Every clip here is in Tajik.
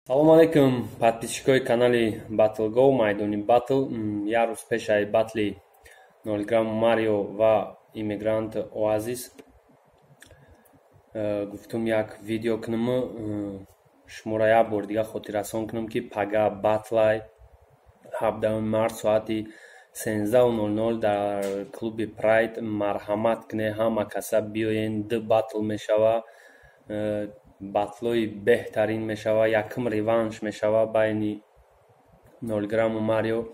Салому алейкум, подписчикои канали BattleGo, майдони батл. Як рӯз пешаи батли Нолграм Марио ва Иммигрант Оазис гуфтум, як видео кунам, шуморо як бор дига хотиррасон кунам, ки пага батлай, 17 март, соати 13:00 дар клуби Прайд. Марҳамат кунед, ҳама каса биёен. Ду батл мешава, батлҳои беҳтарин мешава. Якум реванш мешава байни Нолграму Марио.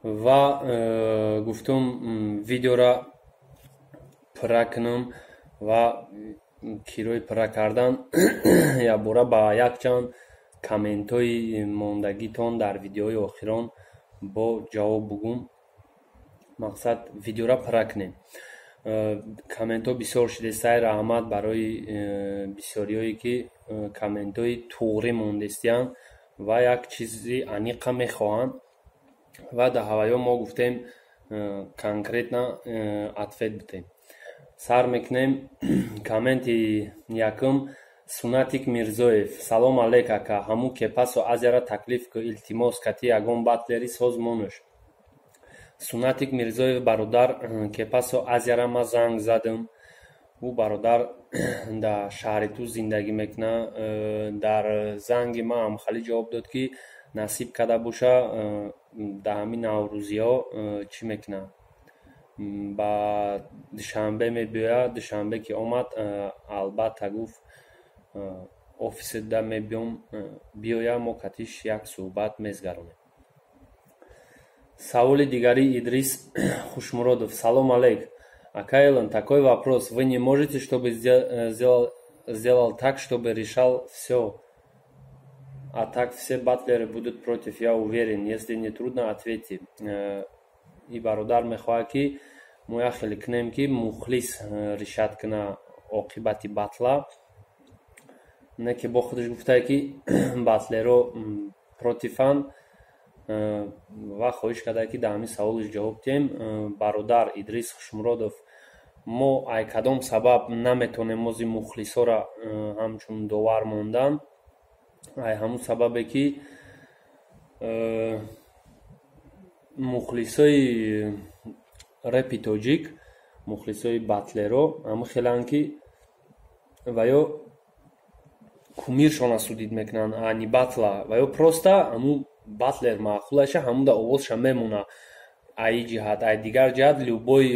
Ва гуфтум, видеора пурра кунам ва кирои пурра кардан якбора ба якчанд комментҳои мондагитон дар видеоҳои охирон бо ҷавоб бугум. Мақсад, видеора пурра кунем. Комментҳо бисёр шудестай. Раҳмат барои бисёриҳое, ки комментҳои туғрӣ мондестиянд ва як чизи аниқа мехоҳанд, ва дар ҳавайё мо гуфтем, конкретно ответ бидем. Сар мекунем. Комменти якум, Сунатик Мирзоев: «Салом алейк, ака. Ҳамун Кепасо Азияра таклиф ку, илтимос, кати ягон батлери созмонаш». Сунатик Мирзоев, бародар, Кепасо Азияра ма занг задам. Ӯ бародар дар шаҳри ту зиндагӣ мекунад. Дар занги ма ҳамхалӣ ҷавоб дод, ки насиб карда боша, дар ҳамин наврӯзиҳо чӣ мекунад, ба Душанбе мебиёяд. Душанбе ки омад, албатта, гуфт, офисда мебиём, биёя, мо катиш як суҳбат мезгаронем. Саволи дигари, Идрис Хушмуродов: «Салом алейк, ака Элон. Такой вопрос: вы не можете, чтобы сделал так, чтобы решал все? А так все батлеры будут против, я уверен. Если не трудно, ответьте». И бародар мехоҳад, ки мо як хеле кунем, ки мухлис решать куна оқибати батла. Не ки бо худаш гуфтае, ки батлеро противанд, ва хоҳиш кардае, ки дар ҳамин саволаш ҷавоб диҳем. Бародар Идрис Хушмуродов, мо ай кадом сабаб наметонем мози мухлисҳоро ҳамчун довар мондан? Ай ҳамун сабабе, ки мухлисои репи тоҷик, мухлисои батлеро ҳамун хеланд, ки ва ё кумиршона судить мекунанд, ани батла. Ва ё просто ҳамун батлер маъқулаша, ҳамун да овозша мемона. Ай ҷиҳат, ай дигар ҷиҳат, любой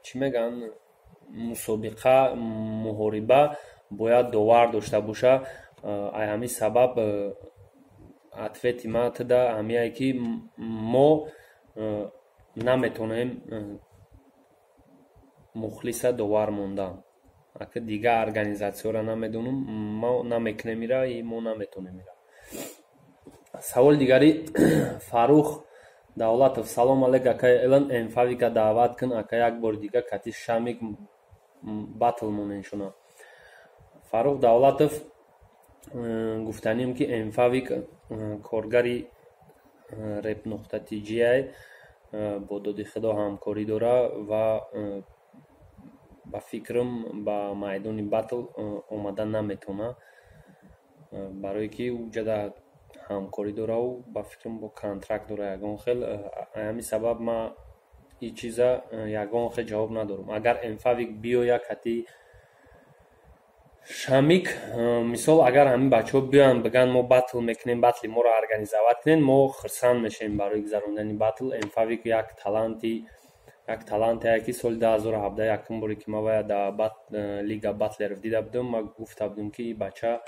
чӣ мегӯянд, мусобиқа, муҳориба бояд довар дошта боша. Ай ҳамин сабаб ответи ма туда ҳамияе, ки мо наметонем мухлиса довар мондан. Ака, дигар организатсияро намедонам, мо намекунем ира, мо наметонем ира. Саволи дигари, Фаррух Давлатов: «Салом алейк, акаи Элон. Эмфавика даъват кун, ака, як бори дига кати Шамик батл моненшона». Фаррух Давлатов, гуфтанем, ки Эмфавик коргари rep.tj, бо доди худо ҳамкорӣ дора ва ба фикрам, ба майдони батл омада наметавона, барое ки ӯ ҳамкорӣ дораву ба фикрам, бо контракт дора ягон хел. Ҳамин сабаб ма ин чиза ягон хел ҷавоб надорам. Агар Эмфавик биёя кати Шамик, мисол, агар ҳамин бачаҳо биёянд, бигӯянд, мо батл мекунем, батли моро организовать кунед, мо хурсанд мешавем барои гузарондани батл. Эмфавик як талантае, ки соли 2017 якум боре, ки ман вая дар Лига батлеров дида будам, ман гуфта будам, ки ин бача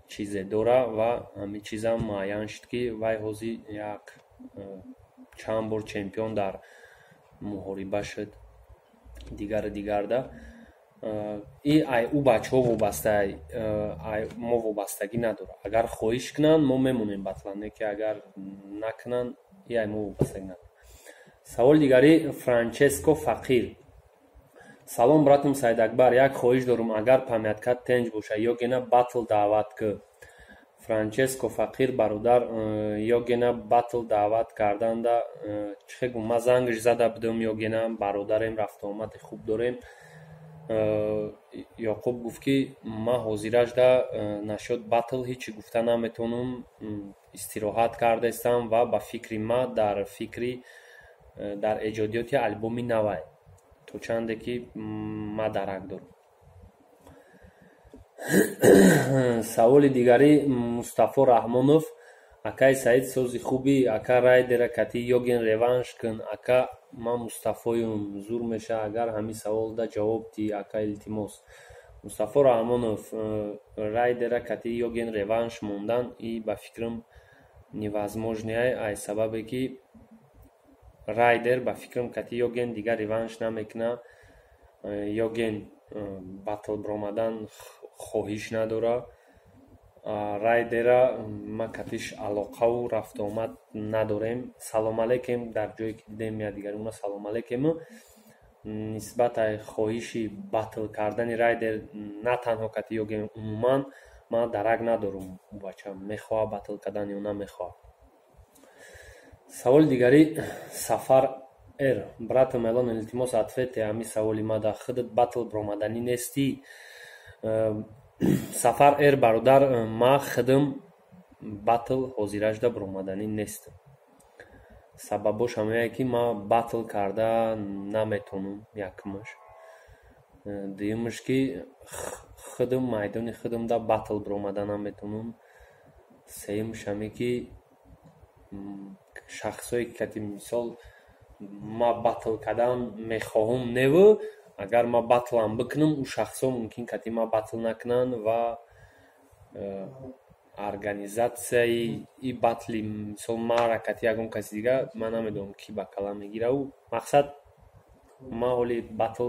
чизе дора, ва ҳамин чизам муайян шуд, ки вай ҳозир як чанд бор чемпион дар муҳориба шуд, дигару дигарда. И ай ӯ бачаҳо вобаста, ай мо вобастагӣ надорад. Агар хоҳиш кунанд, мо мемонем батла, не ки агар накунанд, и ай мо вобастагӣ надорад. Саволи дигари, Франческо Фақир: «Салом, братум Саидакбар. Як хоҳиш дорум: агар памяткат тенҷ боша, Ёгена батл даъват кӯ». Франческо Фақир, бародар, Ёгена батл даъват карданда чӣ хел гум, ман зангаш зада будам. Ёгена бародарем, рафтуомади хуб дорем. Ёқуб гуфт, ки ман ҳозиражда насчёт батл ҳечи гуфта наметавонам, истироҳат кардаистам ва ба фикри ма дар фикри дар эҷодиёти албоми навай, то чанде ки ма дарак дорам. Саволи дигарӣ, Мустафо Раҳмонов: акаи Саид, сози хубӣ? Ака, Райдера кати Ёген реванш кун. Ака, ман Мустафоюм, зур меша, агар ҳамин саволда ҷавоб диҳӣ, ака, илтимос. Мустафо Раҳмонов, Райдера кати Ёген реванш мондан и ба фикрам невозможный ай сабабе ки Райдер ба фикрам кати Ёген дигар реванш намекуна. Ёген батл биромадан хоҳиш надора. Райдера ма катиш алоқаву рафтуомад надорем. Салом алейкум, дар ҷое ки дидем якдигаримона салом алейкуму. Нисбат ай хоҳиши батл кардани Райдер на танҳо кати Ёген, умуман ман дарак надорам, ӯ бача мехоҳад батл кардан ё намехоҳад. Саволи дигарӣ, Сафар Р: брат Мелон, илтимос, ответ те ҳамин саволи ма да худат батл биромаданӣ нестӣ? Сафар Р, бародар, ма худам батл ҳозиражда биромаданӣ нестам. Сабабош ҳамое ки ма батл карда наметавонам, якумаш. Дуюмаш, ки худам майдони худамда батл биромада наметавонам. Сеюмаш ҳаме ки шахсое ки кати мисол ма батл кардан мехоҳам неву, агар ма батлам бикунам, ӯ шахсҳо мумкин кати ма батл накунанд ва организатсияи и батли мисол мара кати ягон каси дига ман намедонам, ки ба кала мегира. Ӯ мақсад, ман ҳоли батл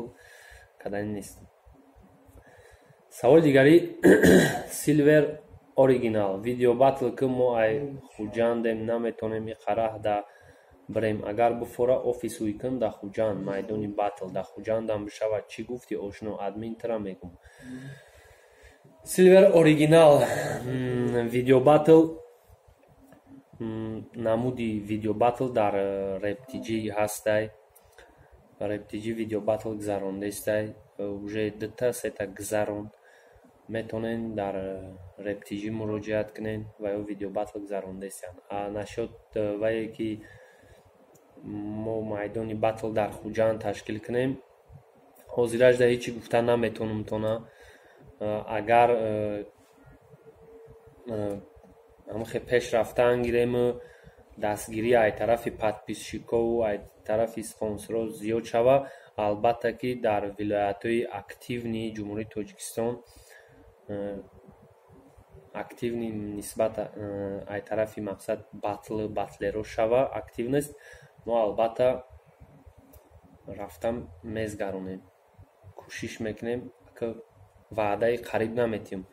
кардани нестам. Саволи дигарӣ, Силвер Оригинал: видео батл ки мо ай Хуҷандем, наметавонем иқараҳ да бирем. Агар буфора, офис уйкун да Хуҷанд, майдони батл да Хуҷандам бишавад. Чӣ гуфтӣ, ошно? Админ тира мегум. Силвер Оригинал, видео батл, намуди видео батл дар Рептиҷи ҳастай. Рептиҷи видео батл гузарондаистай, уже дута сета гузаронд. Метавонен дар Рептиҷи муроҷиат кунен ва ё видео батл гузарондаистанд. А насчёт вае ки мо майдони батл дар Хуҷанд ташкил кунем, ҳозиражда ҳечи гуфта наметавонам тона. Агар ҳамихе пеш рафтан гирему дастгирӣ ай тарафи подписчикову ай тарафи спонсорҳо зиёд шава, албатта ки дар вилоятҳои активный Ҷумҳурии Тоҷикистон, активный нисбат ай тарафи мақсад батлу батлеро шава активность, мо албатта рафта мезгаронем, кӯшиш мекунем. Ваъдаи қариб наметиҳем,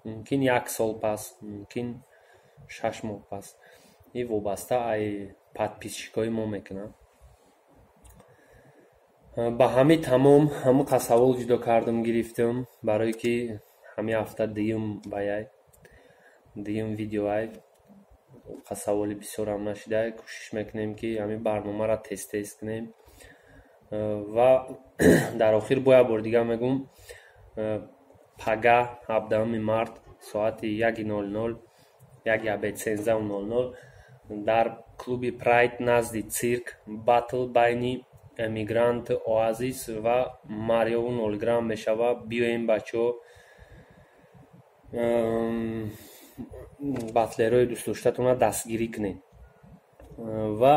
мумкин як сол пас, мумкин 6 моҳ пас, и вобаста ай подписчикҳои мо мекунад. Ба ҳамин тамом, ҳамин савол ҷудо кардам, гирифтам, барое ки ҳамин ҳафта дуюм баяй, дуюм видеоай, саволи бисёрам нашида. Кӯшиш мекунем, ки ҳамин барномаро тез тез кунем. Ва дар охир бо як бори дигар мегӯм: пага, 17-уми март, соати 1:00, яки обед, 13:00, дар клуби Прайд назди цирк батл байни Эмигрант Оазис ва Мариову Нолграм мешавад. Биёем, бачаҳо, батлерҳои дӯстдоштатонро дастгирӣ кунед. Ва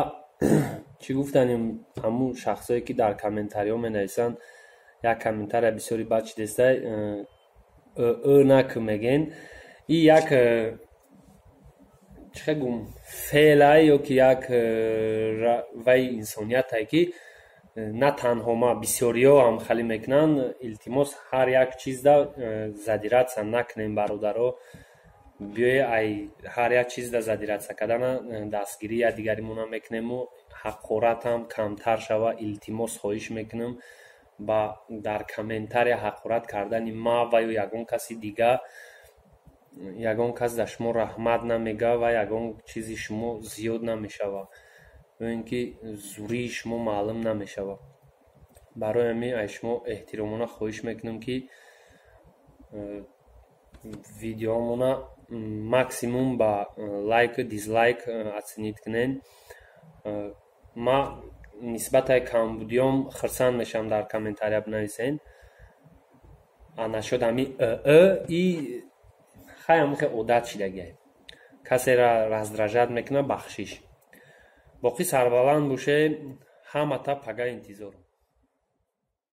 чӣ гуфтанем, ҳамун шахсое ки дар комментариҳо менависанд, як комментария бисёри бад шидестай, ы нак мегӯен, и як чӣ хел гум, феълай ё ки як вай инсонияте ки на танҳо ма, бисёриҳо ҳам халӣ мекунанд. Илтимос, ҳар як чизда задираться накунем, бародаро. Биёе, ай ҳар як чизда задираться кардана дастгирии якдигаримона мекунему ҳақоратам камтар шава. Илтимос, хоҳиш мекунам, ба дар комментария ҳақорат кардани ма ва ё ягон каси дига, ягон кас дар шумо раҳмат намега ва ягон чизи шумо зиёд намешавад ё ин ки зурии шумо маълум намешавад. Барои ҳамин аз шумо эҳтиромона хоҳиш мекунам, ки Видеомона максимум ба лайк, дизлайк оценить кунен. Ма нисбатаи камбудиём хурсанд мешавам, дар комментария бинависен. Нашуд ҳами и хай, ҳамихе одат шидагиай, касера раздражать мекунад, бахшиш. Боқӣ сарбаланд боше ҳамата, пага интизорам.